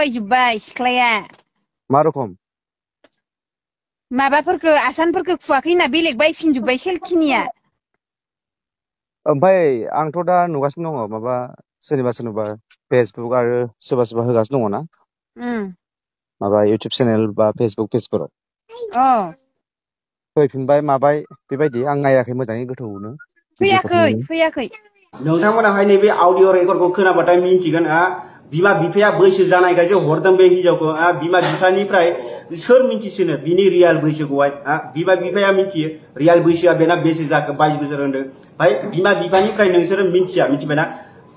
थगायजोब्बाय सिख्लाया मा रखम माबाफोरखौ आसानफोरखौ खुवाखै होनना बेलेग बायफिनजोब्बाय सेलखिनिया ओमफ्राय आंथ' दा नुगासिनो दङ माबा सोरनिबा फेसबुक आरो सोरबा होगासिनो दङ ना माबा इउटुब चेनेल बा फेसबुक पेजफोराव फैफिनबाय माबाय बेबायदि आं नायाखै मोजाङै गोथौनो फैयाखै नोंथांमोनाहाय नैबे अडिअ रेकर्डखौ खोनाबाथाय मिन्थिगोन बिमा बिफाया बैसो जानायखायसो हरदों बे हिनजावखौ बिमा बिफानिफ्राय सोर मिन्थिसिनो बिनि रियेल बैसोखौहाय बिमा बिफाया मिन्थियो रियेल बैसोआ बेना बेसे जाखो 22 बोसोर होनदों भाई बिमा बिफानिफ्राय नोंसोरो मिथिबायना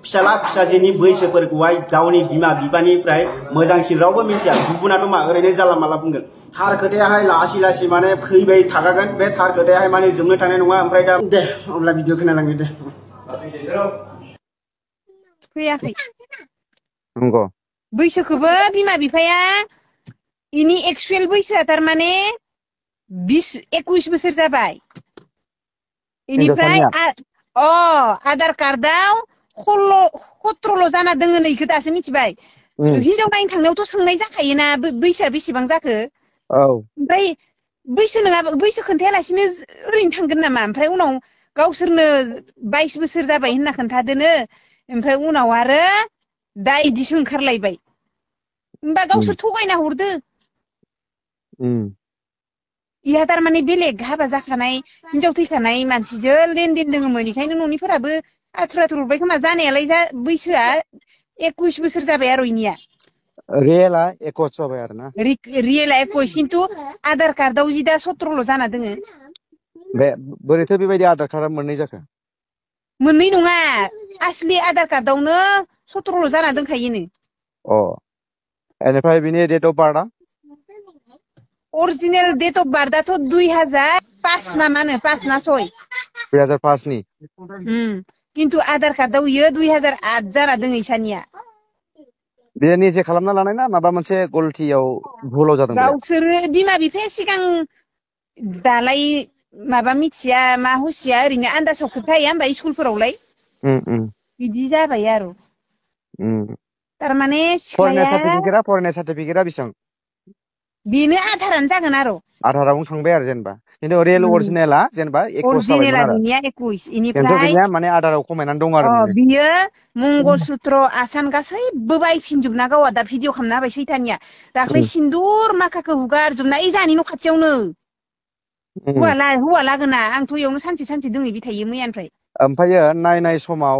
फिसाला फिसाजोनि बैसोफोरखौहाय गावनि बिमा बिफानिफ्राय मोजांसिन रावबो मिन्थिया गुबुनाथ' मा ओरैनो जाला माला बुंगोन थार खोथायाहाय लासै लासै माने फैबाय थाखागोन बे थार खोथायाहाय माने जोबनो थानाय नङा ओमफ्राय दा दे अब्ला भिडिअ खोनालांदो दे फैयाखै नंगौ बैसोखौबो बिमा बिफाया इनि एक्चुयेल बैसोआ थारमाने 21 बोसोर जाबाय इनिफ्राय आधार कार्डआव 17 जाना दोङो नै इखो दासो मिथिबाय हिनजाव नायनो थांनायावथ' सोंनाय जाखायोना बैसोआ बेसेबां जाखो ओमफ्राय बैसो नङाबा बैसो खोन्थायालासिनो ओरैनो थांगोन नामा ओमफ्राय उनाव गावसोरनो 22 बोसोर जाबाय होनना खोन्थादोनो ओमफ्राय उनाव आरो दा इदिसो ओंखारलायबाय होमबा गावसोर थगायना हरदो इहा थारमाने बेलेग हाबा जाखानाय हिनजाव थैखानाय मानसिजों लेनदेन दोङोमोन इखायनो न'निफोराबो आथुर हरबाय खोमा जानायालाय बैसोआ 21 बोसोर जाबाय आरो इनिया रियेला 21 जाबाय आरो ना रियेला 21 खिन्थु आधार कार्डआव जि दा 17 जाना दोङो बे बोरैथो बेबायदि आधार कार्डआ मोननै जाखो मोननै नङा आसलि आधार कार्डआवनो 17 जाना दोनखायोनो एनिफ्राय बिनि डेट अफ बार्थआ अरिजिनेल डेट अफ बार्थआथ' 2005 ना मा होनो 5 ना 6 2005 नि खिन्थु आधार कार्डआव इयो 2008 जाना दोङो इसानिया बे निजे खालामना लानाय ना माबा मोनसे गलथियाव भुलाव जादों गावसोरो बिमा बिफाया सिगां दालाय माबा मिथिया मा हुसिया ओरैनो आन्दासाव खोन्थाहैया होमबा स्कुलफोरावलाय बिदि जाबाय आरो तारमाने फरायनाय सार्टिफिकेटआ बेसेबां बेनो आधारानो जागोन आरो आधारावनो थांबाय आरो जेनेबा खिन्थु रियेल अरिजिनेला जेनेबा 21 जाबायमोन आरो बिनिया 21 खिन्थु बिनिया माने आधाराव खमायनानै दं आरो बियो मंगलसूत्र आसान गासैबो बायफिनजोबना गावा दा भिडिअ खालामना होबाय सैथानिया दाख्लै सिन्दुर माखाखौ हुगारजोबना ओइ जाहानि न' खाथियावनो हौवा लागोना आंथ' इयावनो सानसे दोङैबाय थायो मैयानिफ्राय ओमफ्रायो नायनाय समाव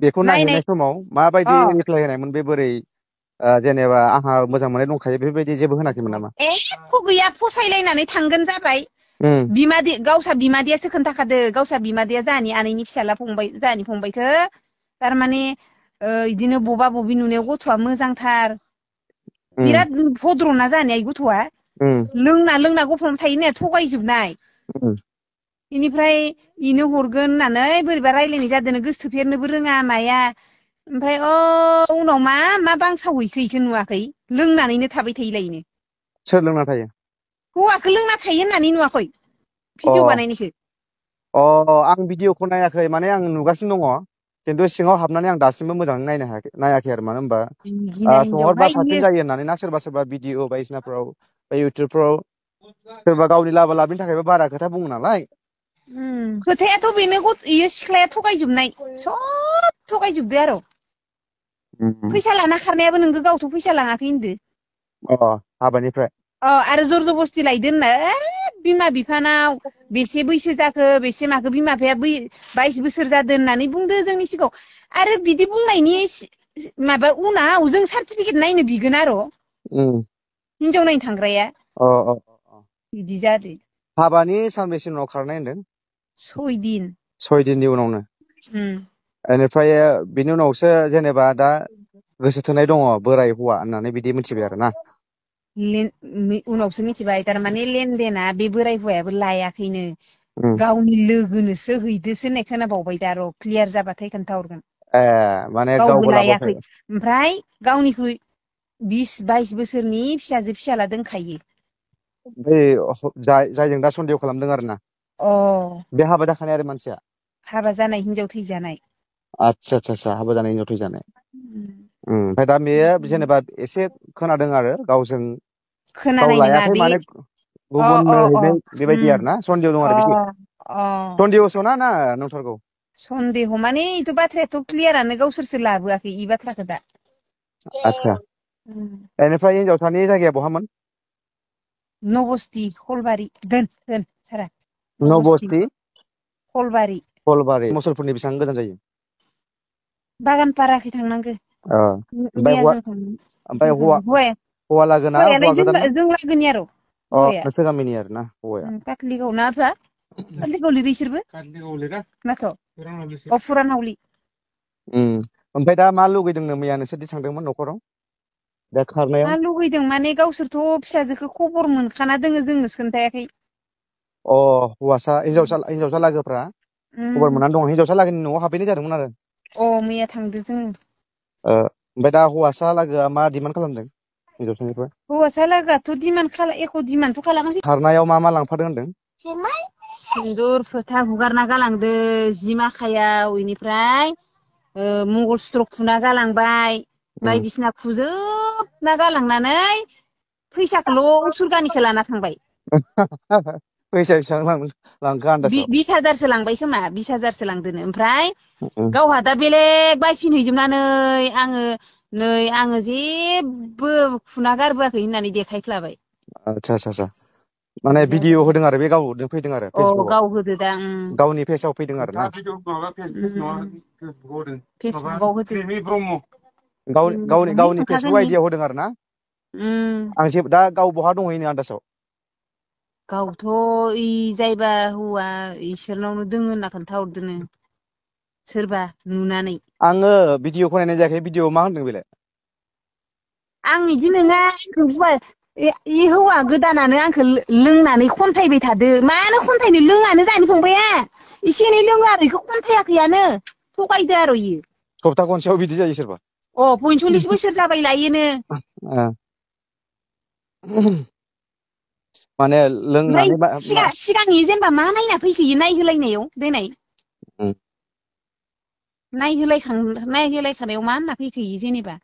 बेखौ नायहैनाय समाव माबायदि रिप्लाय होनायमोन बे बोरै जेनेबा आंहा मोजां मोननाय दंखायो बेफोरबायदि जेबो होनाखैमोन नामा एख' गैया फसायलायनानै थांगोन जाबाय गावसा बिमादैयासो खोन्थाखादो गावसा बिमादैया जाहानि आनैनि फिसाला जाहानि फंबायखो थारमाने इदिनो बबा बबि नुनायाव गथ'आ मोजांथार बिराद भद्रना जानाय गथ'आ लोंना गफबना थायो होननाया थगायजोबनाय बेनिफ्राय इनो हरगोन होननानै बोरैबा रायलायनाय जादों गोसोथोफेरनोबो रोङा माया ओमफ्राय उनाव मा बांसावहैखो इखो नुवाखै लोंनानैनो थाबाय थायोलायनो सोर लोंना थायो हौवाखौ लोंना थायो होननानै नुवाखै भिडिअ बानायनायखौ आं भिडिअखौ नायाखै माने आं नुगासिनो दङ खिन्थु सिङाव हाबनानै आं दासिमबो मोजाङै नायाखै आरो मानो होनबा सोंहरबा साबसिन जायो होननानै ना सोरबा भिडिअ बायदिसिनाफ्राव बा इउटुबफ्राव सोरबा गावनि लाबा लाबनि थाखायबो बारा खोथा बुङो नालाय खोथायाथ' बेनो इयो सिख्लाया थगायजोबनाय सब थगायजोबदो आरो फैसा लाना खारनायाबो नोंगो गावथ' फैसा लाङाखै होनदो हाबानिफ्राय आरो जर जबस्ति लायदो होनना बिमा बिफानाव बेसे बैसो जाखो बेसे माखो बिमा बिफाया 22 बोसोर जादों होननानै बुंदो जोंनि सिगाङाव आरो बिदि बुंनायनि माबा उनाव जों सार्टिफिकेट नायनो बिगोन आरो हिनजाव नायनो थांग्राया बिदि जादो हाबानि सानबेसे उनाव खारनाय होनदों 6 दिननि उनावनो बेनिफ्राय बिनि उनावसो जेनेबा दा गोसो थोनाय दङ बोराय हौवा होननानै बिदि मिथिबाय आरो ना उनावसो मिथिबाय थारमाने लेनदेना बे बोराय हौवायाबो लायाखैनो गावनि लोगोनोसो हैदोसो होननाय खोनाबावबाय दा र' क्लियार जाबाथाय खोन्थाहरगोन माने गावबो लायाखै ओमफ्राय गावनिख्रुइ 20-22 बोसोरनि फिसाला दोनखायो जायजों दा सन्देह खालामदों आरो ना बे हाबा जाखानाय आरो मानसिया हाबा जानाय हिनजाव थैजानाय आतसा हाबा जानाय हिनजाव थैजानाय ओमफ्राय दा बेयो जेनेबा एसे खोनादों आरो गावजों गाव खोनानाय नङा लायाखै बे माने अ अ गुबुननो अ हैनाय बेबायदि आरो ना सन्देह दं अ आरो बिदि अ सन्देहसो ना नंथारगौ सन्देह माने इथ' बाथ्रायाथ' क्लियारानो गावसोरसो लाबोआखै इ बाथ्राखौ दा आतसा बेनिफ्राय हिनजावसानि जायगाया बहामोन नबस्ति खलबारि दोन सारा नबस्ति खलबारि खलबारि मुसलपुरनि बेसेबां गोजान जायो बागानपाराखै थांनांगौ ओमफ्राय मैया हौवा जों थांदों ओमफ्य हौवा लागोना हौवायालाय हौवा गोदाना जों लागोनि आरो हौवाया नोंसोर गामिनि आरो ना हौवाया काटलिगाव ना आफा काटलिगाव लिरो इसोरबो माथ' फुरानावलि ओमफ्राय दा मा लुगैदोंनो मैया नोंसोरदि थांदोंमोन न'खराव दा खारनायाव मा लुगैदों माने गावसोरथ' फिसाजोखौ खबर मोनखाना दोङो जोंनोसो खोन्थायाखै हौवासा हिनजावसा लागोफ्रा खबर मोननानै दङ हिनजावसा लागोनि न'आव हाबफैनाय जादोंमोन आरो मैया थांदो जोङो ओमफ्राय दा हौवासा लागोआ मा डिमान्ड खालामदों हिनजावसानिफ्राय हौवासा लागोआथ' एख' डिमान्डथ' खालामाखै खारनायाव मा लांफादों होनदों सिन्दुर फोथा हुगारना गालांदो जि माखायाव इनिफ्राय मंगलसूत्र खुना गालांबाय बायदिसिना खुजोबना गालांनानै फैसाखौल' उसुरगानिखौ लाना थांबाय फैसा बेसेबां लांखो आन्दासाव 20,000सो लांबाय खोमा 20,000सो लांदोनो ओमफ्राय गावहा दा बेलेग बायफिनहैजोबनानै आङो जेबो खुना गारबोआखै होननानै देखायफ्लाबाय आतसा माने भिडिअ होदों आरो बे गावजों फैदों आरो फेसबुकआव गाव होदो दा गावनि पेजाव फैदों आरो ना फेसबुकआव होदो गावनि फेसबुक आइडियाव होदों आरो ना आं दा गाव बहा दंहैनो आन्दासाव गावथ' जायबा हौवा इसोरनावनो दोङो होनना खोन्थाहरदोनो सोरबा नुनानै आङो भिडिअखौ नायनाय जायाखै भिडिअ मा होनदों बेलाय आं बिदि नङा इ हौवा गोदानानो आंखौ लोंनानै खन्थाइबाय थादो मानो खन्थाइनो लोङानो जानो फंबाया एसे एनै लोङो आरो बेखौ खन्थायाखैयानो थगायदो आरो इयो सप्ता खनसेयाव बिदि जायो सोरबा 45 बोसोर जाबाय लायोनो माने लोंनानै ओमफ्राय सिगांनि जेनेबा मा नायना फैखोयो नायहोलायनायाव देनाय नायहोलायखानायाव मा होनना फैखोयो जेनेबा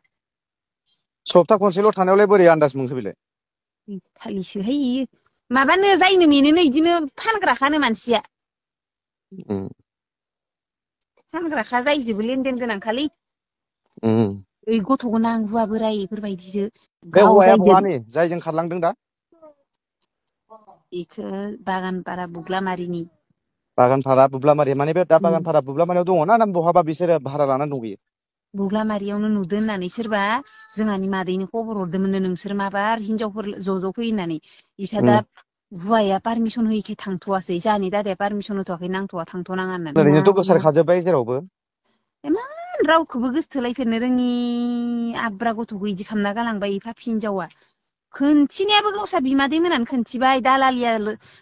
सप्ता खनसेल' थानायावलाय बोरै आन्दाज मोनखो बेलाय खालिसोहाय इयो माबानो जायनो मेनोनो इदिनो फानग्राखानो मानसिया फानग्राखा जायजोबो लेनदेन गोनांखालै ओइ गथ' गोनां हौवा बोराय बेफोरबायदिसो बे हौवाया बहानि जायजों खारलांदों दा बेखौ बागानपारा बुग्लामारिनि बागानपारा बुब्लामारि माने बे दा बागानपारा बुब्लामारियाव दङ ना बहाबा बिसोरो भारा लानानै दंहैयो बुग्लामारियावनो नुदो होननानै सोरबा जोंहानि मादैनो खबर हरदोंमोननो नोंसोर माबार हिनजावफोर ज' फैयो होननानै इसा दा हौवाया पारमिसन होयिखाय थांथ'वासै जोंहानि दादाया पारमिसन होथ'वाखै नांथ'वा थांथ'नाङा होननानै ओरैनोथ' गोसारखाजोब्बाय जेरावबो इमान रावखौबो गोसोथोलायफेरनो रोङि आब्रा गथ'खौ इदि खालामना गालांबाय पापि हिनजावा खोनथिनायाबो गावसा बिमादै मोनानो खोनथिबाय दालालिया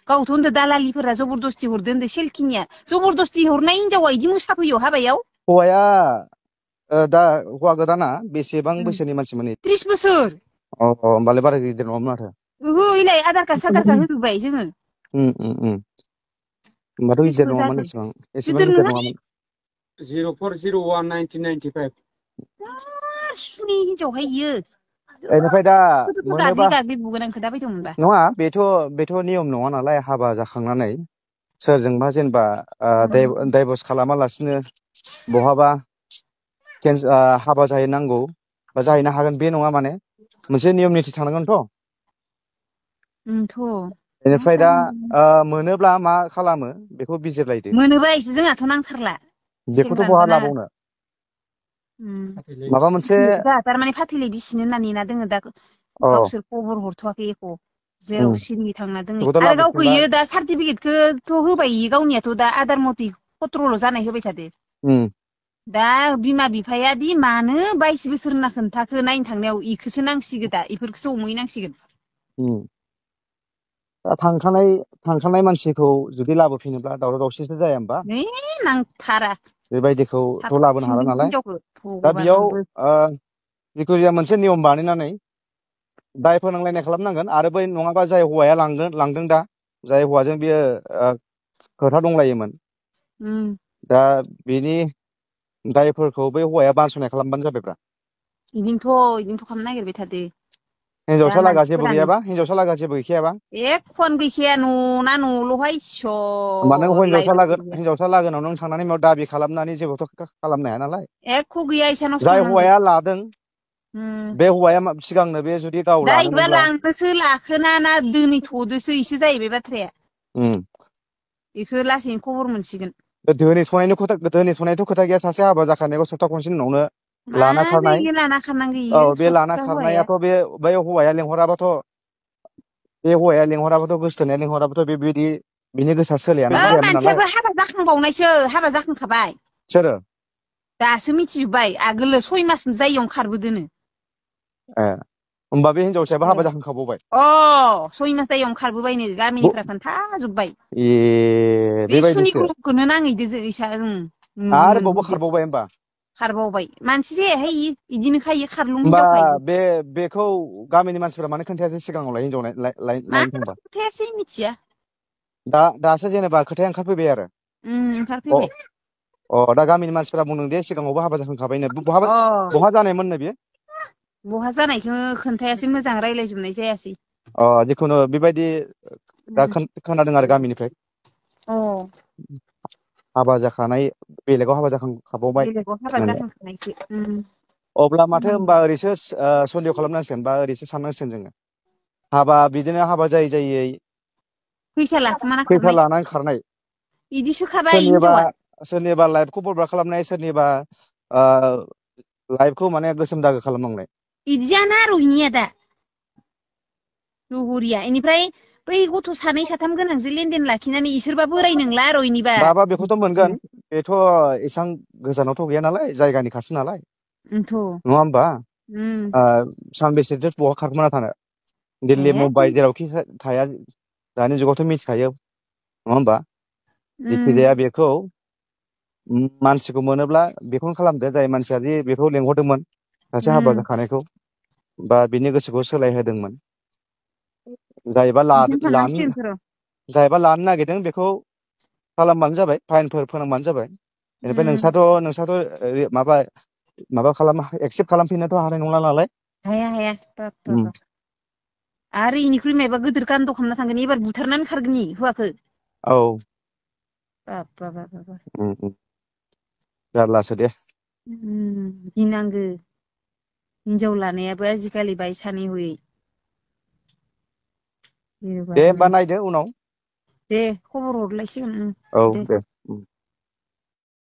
गावथ' होनदो दालालिफोरा जबरदस्ति हरदो होनदो सेलखिनिया जबरदस्ति हरनाय हिनजावा इदि मोसाफैयो हाबायाव हौवाया दा हौवा गोदाना बेसेबां बैसोनि मानसिमोन 30 बोसोर होमबालाय बारा गिदिर नङामोन माथो ओहो इलाय आधार कार्ड साधार कार्ड होजोबबाय जोङो होमबाथ' गिदिर नङामोन एसेबां गिदिर नङामोन 04011995 सुनि हिनजावहाय इयो बेनिफ्राय दा मोनोबा गाग्लि बुगोन आं खोन्थाबायदोंमोनबा नङा बेथ' नियम नङा नालाय हाबा जाखांनानै सोरजोंबा जेनेबा डाइभर्स खालामालासिनो बहाबा हाबा जाहैनांगौ बा जाहैनो हागोन बे नङा माने मोनसे नियम निथि थानांगोनथ' बेनिफ्राय दा मोनोब्ला मा खालामो बेखौ बिजिरलायदो मोनोबा जोंहाथ' नांथारला बेखौथ' बहा लाबावनो माबा मोनसे थारमाने फाथैलाय बिसिनो होनना नेना दोङो दा गावसोर खबर हरथ'वाखै एख' जेराव सिरि थांना दोङो बेखौथ' आरो गावखौ लाबोफिनबा इयो दा सार्टिफिकेटखौथ' होबाय गावनियाथ' दा आधार मथे खत्रल' जानाय होबाय थादो दा बिमा बिफाया दि मानो 22 बोसोर होनना खोन्थाखो नायनो थांनायाव इखौसो नांसिगोन दा इफोरखौसो हमहैनांसिगोन दा थांखानाय मानसिखौ जुदि लाबोफिनोब्ला दावराव दावसिसो जाया होमबा नांथारा बेबायदिखौथ' लाबोनो हाला नालाय हिनजावखौ दा भगबान बेयाव आंबो जिखुनु जाया मोनसे नियम बानायनानै दाय फोनांलायनाय खालामनांगोन आरो बै नङाबा जाय हौवाया लांदों दा जाय हौवाजों बियो खोथा दंलायोमोन दा बेनि दायफोरखौ बै हौवाया बानस'नाय खालामबानो जाबायब्रा इदिनोथ' खालामनो नागिरबाय थादो दा हिनजावसा लागा जेबो मानसिफोरानो गैयाबा हिनजावसा लागा जेबो गैखायाबा एखन गैखाया न'ना न'ल'हाय होमबा नों इसर लाइफआव हिनजावसा लागोनाव नों थांनानै माव दाबि खालामनानै जेबोथ' खालामनो हाया नालाय एख' गैया इसानावसो जाय थांनांगौ हौवाया लादों बे हौवाया सिगांनो बे जुदि गाव दा इबा लादोंमोनब्ला लांनोसो लाखोना ना दोनैथ'दोसो इसो जाहैबाय बाथ्राया इखो लासैनो खबर मोनसिगोन दोनैथ'नायथ' खोथा गैया सासे हाबा जाखानायखौ सप्ता खनसेनि उनावनो लाना मानो खारनाय इयो लाना खारनांगो औ इयो बे लाना सत्ता हौवाया खारनायाथ' बै हौवाया लेंहराबाथ' गोसथोनाया लेंहराबाथ' बेबायदि बिनि गोसोआ सोलाया जायामोन नालाय मानसियाबो हाबा जाखांबावनायसो हाबा जाखांखाबाय सोरो दासो मिथिजोब्बाय आगोलो 6 मास जायियावनो खारबोदोनो होमबा बे हिनजावसायाबो हाबा जाखांखाबावबाय 6 मास जायियावनो खारबोबायनो गामिनिफ्रा खोन्थाजोब्बाय बे बेबायदिसो सुनिग्रहखौनो नाङैदो इसा आरोबावबो खारबावबाय होमबा खारबावबाय मानसि जायाहाय इदिनो खायो खारलुं होमबा हिनजावखायो बेखौ गामिनि मानसिफोरा मानो खोन्थायासै सिगाङावलाय हिनजाव नायनो थांबा खोन्थायासै मिथिया दासो जेनेबा खोथाया ओंखारफैबाय आरो ओंखारफैबाय दा गामिनि मानसिफोरा बुंदों दे सिगाङावबो हाबा जाखांखाबायनो अ बहा जानायमोननो बेयो बहा जानायखौ खोन्थायासै मोजां रायज्लायजोबनाय जायासै जिखुनु बेबायदि दा खोनादों आरो गामिनिफ्राय हाबा जाखानाय बेलेगाव हाबा जाखांखाबावबाय बेलेगाव हाबा होननानै जाखांखानायसो अब्ला माथो होनबा ओरैसो सन्देह खालामनांसिगोन बा ओरैसो साननांसिगोन जोङो बिदिनो हाबा जायै फैसा लाखोमाना फैसा खारनाय लानानै खारनाय इदि सोखाबाय हिनजावा सोरनिबा लाइफखौ बरबाद खालामनाय सोरनिबा लाइफखौ माने गोसोम दागो खालामनांनाय इदियानो आरो इनिया दा लहरिया इनिफ्राय बै गथ' 2 3 गोनांजों लेनदेन लाखिनानै इसोरबा बोराय नंला आरो इनिबा बाबा बेखौथ' मोनगोन बेथ' एसां गोजानावथ' गैया नालाय जायगानि खासो नालाय ओनथ' नङा होमबा सानबेसेथो बहा खारखोमाना थानो दिल्ली मुम्बाइ जेरावखि थाया दानि जुगावथ' मिथिखायो नङा होमबा जिखिजाया बेखौ मानसिखौ मोनोब्ला बेखौनो खालामदो जाय मानसिया बेखौ लेंहरदोंमोन सासे हाबा जाखानायखौ बा बिनि गोसोखौ सोलायहोदोंमोन जायबा बिदिनो थांनांसिगोनथ' र' लानो नागिरदों बेखौ खालामबानो जाबाय फाइनफोर फोनांबानो जाबाय बेनिफ्राय नोंस्राथ' माबा एक्सेप्ट खालामफिननोथ' हानाय नंला नालाय हाया बाब आरो इनिख्रुइ मायबा गिदिर कान्द' खालामना थांगोन एबार बुथारनानै खारगोन हौवाखौ औ बाब जारलासो दे गिनांगो हिनजाव लानायाबो आजिखालि बायसानि हयै दे होमबा नायदो उनाव दे खबर हरलायसिगोन औ दे